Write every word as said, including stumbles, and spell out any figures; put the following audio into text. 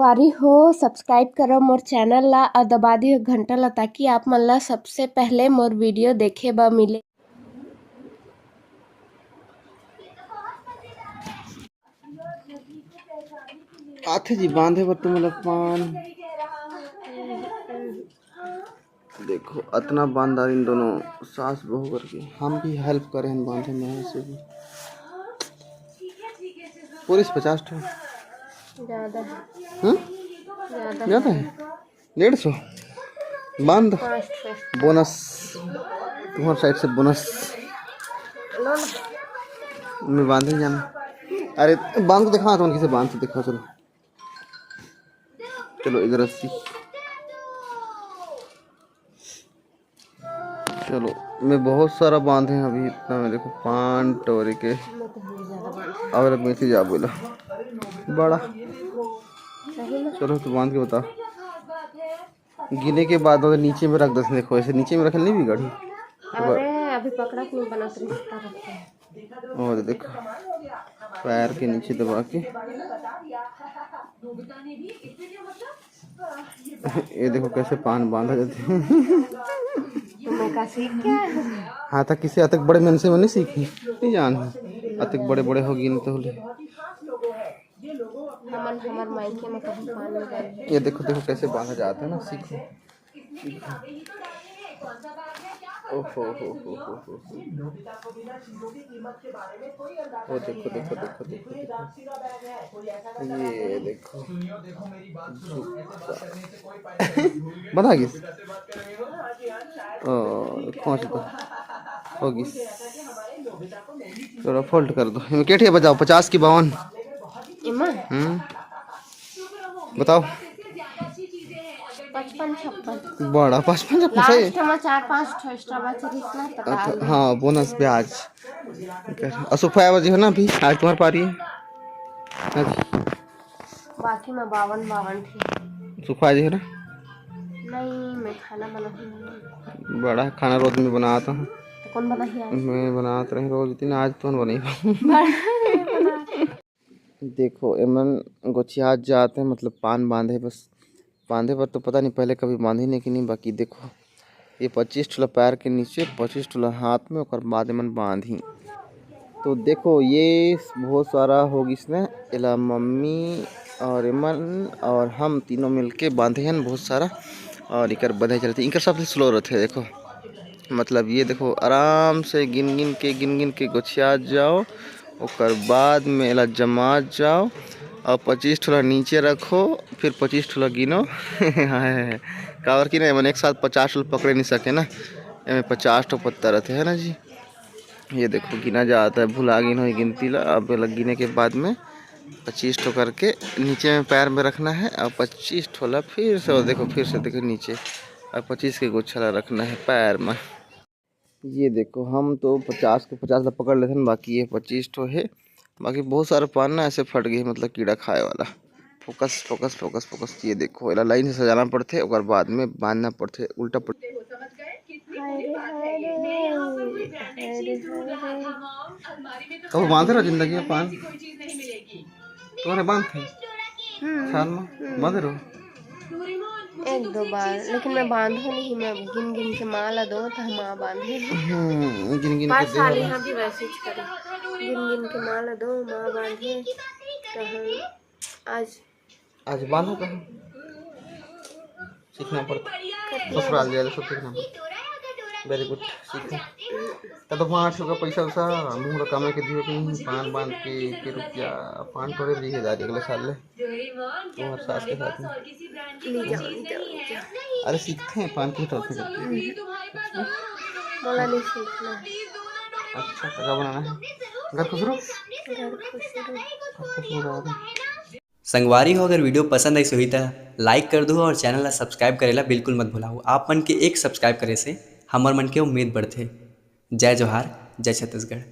संगवारी हो, subscribe करो मोर channel ला और दबा दियो घंटा ला, ताकि आप मन ला सबसे पहले मोर video देखे बर मिले। आथे जी बांधे बर तुमन ला पान। देखो, अतना बांध डारिन दोनों सास बहू करके। हम भी help करे हन बांधे में, ऐसे भी। पूरे से पचास ठो। ज्यादा है। हम्म? ज्यादा ज्यादा है। है? डेढ़ सौ। बांध। पाँच ठो। Bonus। तुम्हारे side से bonus। लो ना। मैं बांध नहीं जाना। अरे, बांध तो दिखा, तुमन किसे बांध तो दिखा, चलो। चलो, इधर रस्सी। चलो, मैं बहुत सारा बांधे हैं अभी, इतना में देखो, पान टोरे के। अब लग में से जा बोला। बड़ा। चलो, तो बांध के बता। गिने के बाद ओला नीचे में रख दस, देखो, ऐसे नीचे में रखल नहीं भी गाड़ी। अरे, अभी पकड़ा के नहीं बनत, रिश्ता रखते हैं। और देखो, पैर के नीचे दबा के। ये देखो कैसे पान बांधा जाथे। तुम्हें का सीख क्या है? हाँ, त किसे अतक बड़े मन से मन नहीं सीखी, नहीं जान। अतक बड़े बड़े हो गिन तो ले। हमन हमर मायके में कभी पान नहीं डाले। ये देखो, देखो कैसे बांधा जाता है ना, सीखो। ओहो हो हो हो हो। ओ देखो, देखो, देखो, देखो, देखो। ये देखो। बना गिस। ओ, खोंच दो। हो गिस। थोड़ा fold कर दो। इनके ठे बजाओ, पचास की बावन। एमा? हम्म। बताओ। पचपन छप्पन। बड़ा, पचपन छप्पन सही। Last में चार पाँच ठो extra बच रही ना, तो अच्छा, डाल दे। हाँ, bonus ब्याज। और सुखा बजी हो ना अभी, आज तुम्हारे पारी है। हाँ जी। बाकी में बावन, बावन थे। सुखा जी है ना? नहीं, मैं खाना बनाती हूँ। बड़ा खाना रोज मैं बनाता हूँ। तो कौन बनाही आज? मैं बनात रहे रोज, लेकिन आज तो नहीं बनाई। बड़ा बना। देखो, एमन गोछियात जात हे, मतलब पान बांधे बस। बांधे बर तो पता नहीं पहले कभी बांधी नहीं कि नहीं, बाकी देखो, ये पच्चीस ठो ला पैर के नीचे, पच्चीस ठो ला हाथ में, ओकर बाद एमन बांधी। तो देखो, ये बहुत सारा हो गिस ने, एला मम्मी और एमन और हम तीनों मिलके बांधे हन बहुत सारा, और इकर बंधाई चलथे। इकर सबसे slow रथे, देखो, मतलब ये देखो, आराम से गिन गिन के, गिन गिन के गोछियात जाओ, ओकर बाद में एला जमात जाओ, और पच्चीस ठो ला नीचे रखो, फिर पच्चीस ठो ला गिनो। काबर कि ना, एमन एक साथ पचास ठो ला पकड़े नहीं सके ना, एमे पचास ठो पत्ता रथे, है ना जी। ये देखो, गिना जाता है, भुला गिन होई गिनती ला। अब एला गिने के बाद में पच्चीस ठो करके नीचे में पैर में रखना है, और पच्चीस ठो ला फिर से, और देखो, फिर से देखो नीचे, और पच्चीस के गोछा ला रखना है पैर में। ये देखो, हम तो पचास के पचास ला पकड़ लेथन, बाकी ये पच्चीस ठो है। बाकी बहुत सारा पान ना ऐसे फट गए, मतलब कीड़ा खाए वाला। Focus, focus, focus, focus। ये देखो, एला line से सजाना पड़थे, ओकर बाद में बांधना पड़थे, उल्टा पड़थे। हाय रे, हाय रे, हाय रे, हाय रे। कब बांधे रहो जिंदगी में पान? तुम्हारे बांधे? हम्म। साल में हम्म। बांधे रहो? एक दो बार, लेकिन मैं बांधो नहीं, मैं गिन गिन के माँ ला दो, तो माँ बांधे। हम्म, गिन गिन के हर दे साल रहा। यहाँ भी वैसे ही करे, गिन गिन के माँ ला दो, माँ बांधे। तो हम आज आज बांधो कहाँ? सीखना पड़ता। ससुराल जाए तो सब सीखना पड़ता। Very good, सीखो। तब तो पाँच सौ का पैसा वैसा मुंह ला कमा के दियो कि नहीं, पान बांध के, के रुपया, पान टोरे भी हजार अगले साल ले। तुम्हारे सास के साथ में। नहीं जाओ, नहीं जाओ, नहीं जाओ। अरे सीखते हैं, पान की तरफ से करते हैं। मोला नहीं सीखना है। अच्छा, क्या बनाना है? घर खुसरो? घर खुसरो। घर खुसरो बना दे। संगवारी हो, अगर video पसंद आइस होही त like कर दू और channel ला subscribe करे ला बिल्कुल मत भुलाहू। आप मन के एक subscribe करे से हमर मन के उम्मीद बढ़थे। जय जोहार, जय छत्तीसगढ़।